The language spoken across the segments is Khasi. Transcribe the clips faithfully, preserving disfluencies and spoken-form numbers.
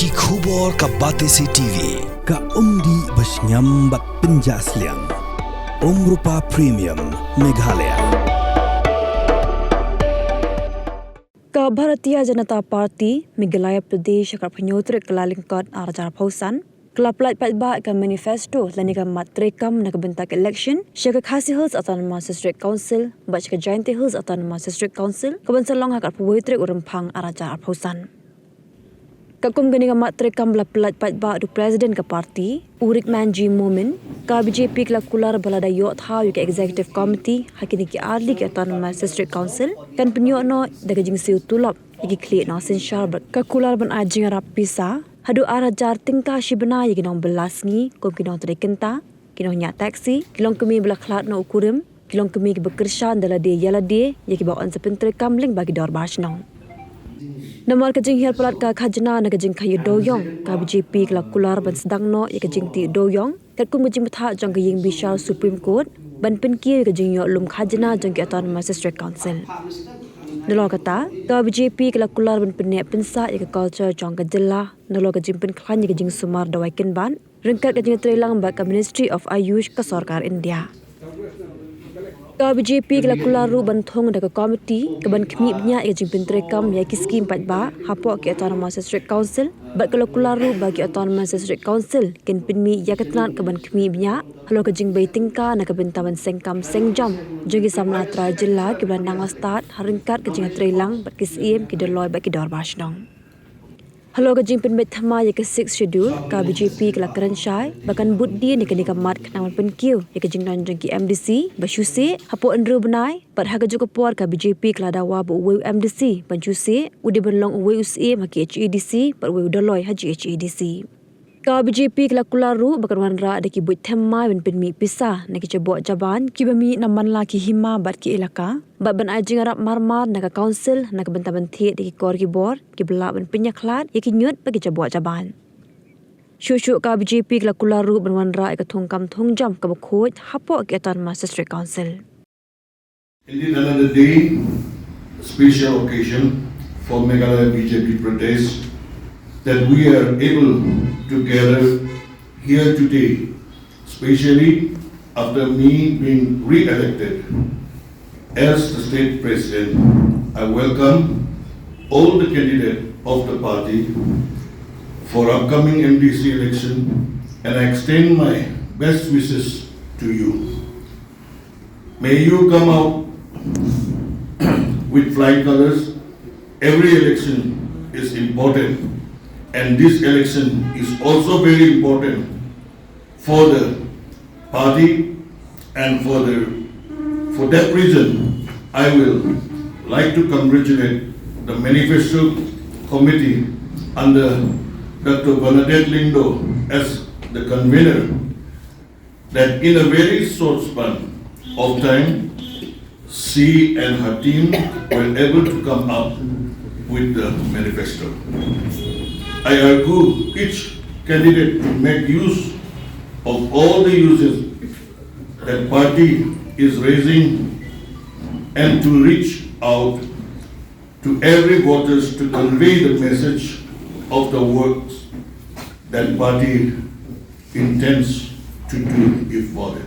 Ki khubor ka Batesi T V, ka umdih ba shngiam bad pynjah sliang. Umrupa Premium, Meghalaya. Ka Bharatiya Janata Party Meghalaya Pradesh ha ka arphew hynñiew tarik Kyllalyngkot arhajar arphew san ka la pyllait paidbah ka manifesto lane ka mat treikam na ka bynta ka election sha ka Khasi Hills Autonomous District Council bad sha ka Jaintia Hills Autonomous District Council, ka ban sa long ha ka arphew wei tarik u Rymphang arhajar arphew san. Katkum kane ka mat treikam ba la pyllait paidbah da u President ka party, u Rikmanjee Momin, ka B J P ka la kular ba lada ïoh thaw ïa ka Executive Committee ha kine ki arliang ki Autonomous District Council, kan pynïoh noh da ka jingsiew tulop ïa ki khlieh nongsynshar bad ka kular ban ai jingïarap pisa haduh ar hajar tyngka shi bnai ïa ki nongbylla sngi kum ki nongtrei kynta, ki nongñiah taxi, ki longkmie ba la khlad noh u kurim, ki longkmie kiba kyrshan da lade ïa lade ïa kiba yn sa pyntreikam lyngba ki dorbar shnong. Namar ka jinghiar palat ka khajna na ka jingkhaïi dewiong, ka B J P ka la kular ban sdang noh ïa ka jingtih dewiong katkum ka jingbthah jong ka ïingbishar Supreme Court ban pynkiew ïa ka jingïoh lum khajna jong ki Autonomous District Council. Nalor kata, ka B J P ka la kular ban pynneh pynsah ïa ka culture jong ka jylla nalor ka jingpynkhlaiñ ïa ka jingsumar dawai kynbat ryngkat ka jingtreilang bad ka Ministry of Ayush ka Sorkar India. Ka B J P ka la kular ruh ban thung da ka komiti ka ban khmih bniah ïa ka jingpyntreikam ïa ki skim paidbah hapoh ki Autonomous District Council bad ka la kular ruh ba ki Autonomous District Council kin pynmih ïa ka tnat ka ban khmih bniah halor ka jingbei tyngka na ka bynta ban seng kam seng jam jong ki samla trai jylla kiba la nang la stad ha ryngkat ka jingtreilang bad ki syiem, ki dolloi bad ki dorbar shnong. Halor ka jingpynbeit thymmai ïa ka Sixth Schedule, ka B J P ka la kren shai ba kan bud dien ïa kane ka mat khnang ban pynkiew ïa ka jingdon jong ki M D C ba shu sih hapoh hynriew bnai bad ha kajuh ka por ka B J P ka la dawa ba uwei u M D C ban shu sih u dei ban long uwei u syiem ha ki H A D C bad uwei u dolloi ha G H A D C. Ka B J P ka la kular ruh ba kan wanrah da ki buit thymmai ban pynmih pisa na ki jaboh jaban kiba mih na man la ki hima bad ki elaka bad ban ai jingïarap marmar na ka Council na ka bynta ban thied ïa ki kor ki bor kiba lah ban pynïakhlad ïa ki ñiut bad ki jaboh jaban. Shuh shuh ka B J P ka la kular ruh ban wanrah ïa ka thungkam thungjam kaba khuid hapoh ki Autonomous District Council. Indeed, another day, special occasion for Meghalaya B J P Pradesh that we are able to gather here today, especially after me being re-elected as the state president. I welcome all the candidates of the party for upcoming M D C election, and I extend my best wishes to you. May you come out with flying colors. Every election is important, and this election is also very important for the party, and for the, for that reason, I will like to congratulate the manifesto committee under Doctor Bernadette Lyngdoh as the convener, that in a very short span of time, she and her team were able to come up with the manifesto. I urge each candidate to make use of all the uses that party is raising and to reach out to every voters to convey the message of the works that party intends to do if voted.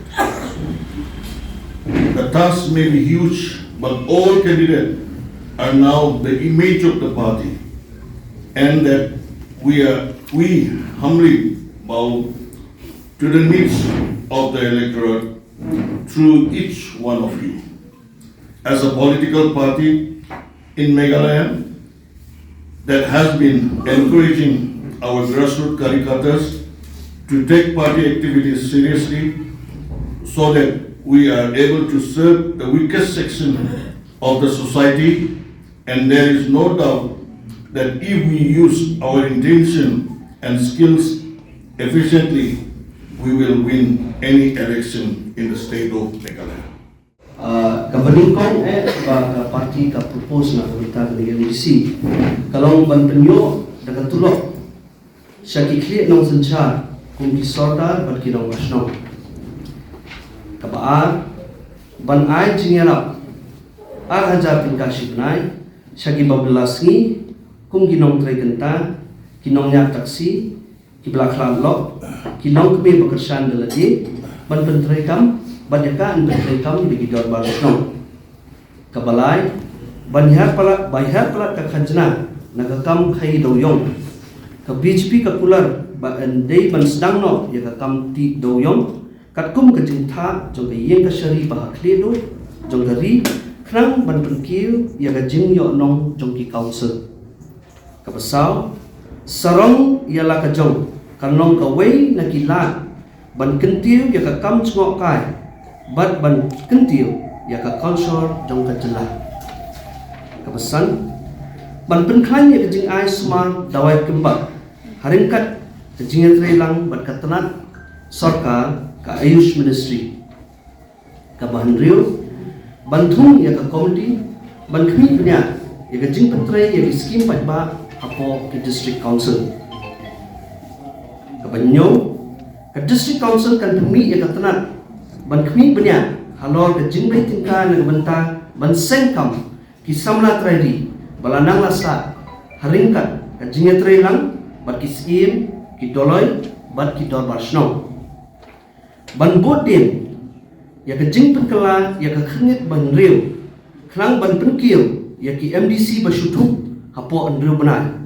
The task may be huge, but all candidates are now the image of the party, and that we are, we humbly bow to the needs of the electorate through each one of you. As a political party in Meghalaya that has been encouraging our grassroots karyakartas to take party activities seriously, so that we are able to serve the weakest section of the society, and there is no doubt that if we use our intention and skills efficiently, we will win any election in the state of Meghalaya. Ah, kaba nyngkong eh ba ka party ka propose na ka bynta ka M D C ka long ban pynïoh da ka tulop sha ki khlieh nongsynshar kum ki sordar bad ki nongbah shnong. Kaba ar, ban ai jingïarap ar hajar tyngka shi bnai sha kiba bylla sngi kum ki nongtrei kynta, ki nongñiar taksi, ki ba la khlad lok, ki longkmie ba kyrshan da lade ban pyntreikam, bad ïa ka ban pyntreikam da ki dorbar shnong. Kaba lai, ban hiar palat, ban hiar palat ka khajna na ka kam khaïi dewïong. Ka B J P ka kular ba yn dei ban sdang noh ïa ka kam tih dewïong, katkum ka jingtha jong ka ïing kashari ba ha khlieh duh jong ka ri, khnang ban pynkiew ïa ka jingïohnong jong ki council. Kaba saw, sarong ïa la ka jong kan long kawei na ki lad ban kyntiew ïa ka kam jngohkai bad ban kyntiew ïa ka culture jong ka jylla. Kaba san, ban pynkhlaiñ ïa ka jingai sumar dawai kymbat ha ryngkat ka jingïatreilang bad ka tnat sorkar, ka Ayush Ministry. Kaba hynriew, ban thung ïa ka komiti ban khmih bniah ïa ka jingpyntrei ïa ki skim paidbah hapoh ki District Council. Kaba hynñiew, ka District Council kan pynmih ïa ka tnat ban khmih bniah halor ka jingbei tyngka na ka bynta ban seng kam ki samla trai ri ba la nang la sah ha ryngkat ka jingïatreilang bad ki syiem, ki dolloi bad ki dorbar shnong. Ban bud dien ïa ka jingpynkylla ïa ka khyrnit ba hynriew, khnang ban pynkiew ïa ki M D C ba shu thung hapoh hynriew bnai.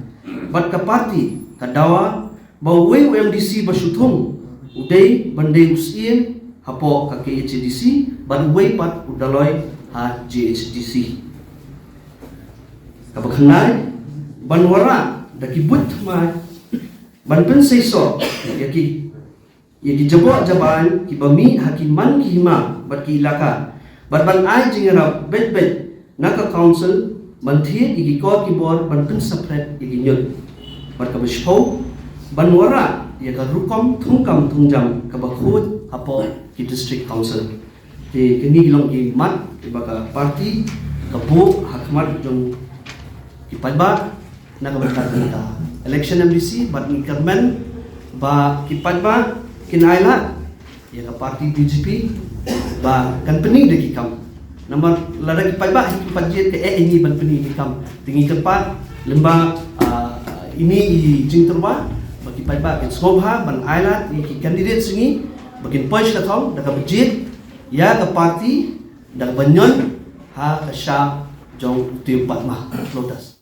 Bad ka party ka dawa ba uwei u M D C ba shu thung u dei ban dei u syiem hapoh ka K H A D C, bad uwei pat u dolloi ha J H A D C. Kaba khyndai, ban wanrah da ki buit thymmai ban pynseisoh ïa ki ïa ki jaboh jabieng kiba mih ha ki man ki hima bad ki ilaka, bad ban ai jingïarap beit beit na ka council ban thied ïa ki kor ki bor ban pynsaphriang ïa ki ñiut. Bad kaba shiphew, ban wanrah ïa ka rukom thungkam thungjam kaba khuid hapoh ki District Council. Te kine ki long ki mat kiba ka party ka buh ha khmat jong ki paidbah na ka bynta ka election M D C, bad ngi kyrmen ba ki paidbah kin ailad ïa ka party B J P ba kan pyni da ki kam. Namar lada ki paidbah hi ki pat jied ka eh ïa ngi ban pyni ki kam. Te ngi kyrpad lyngba, ah, ine i jingtyrwa ba ki paidbah kin sngewbha ban ailad ïa ki candidate jong ngi ba kin poi sha ka thong da kaba jied ïa ka party da kaba ñion ha ka shap jong u Tiew Padma Lotus.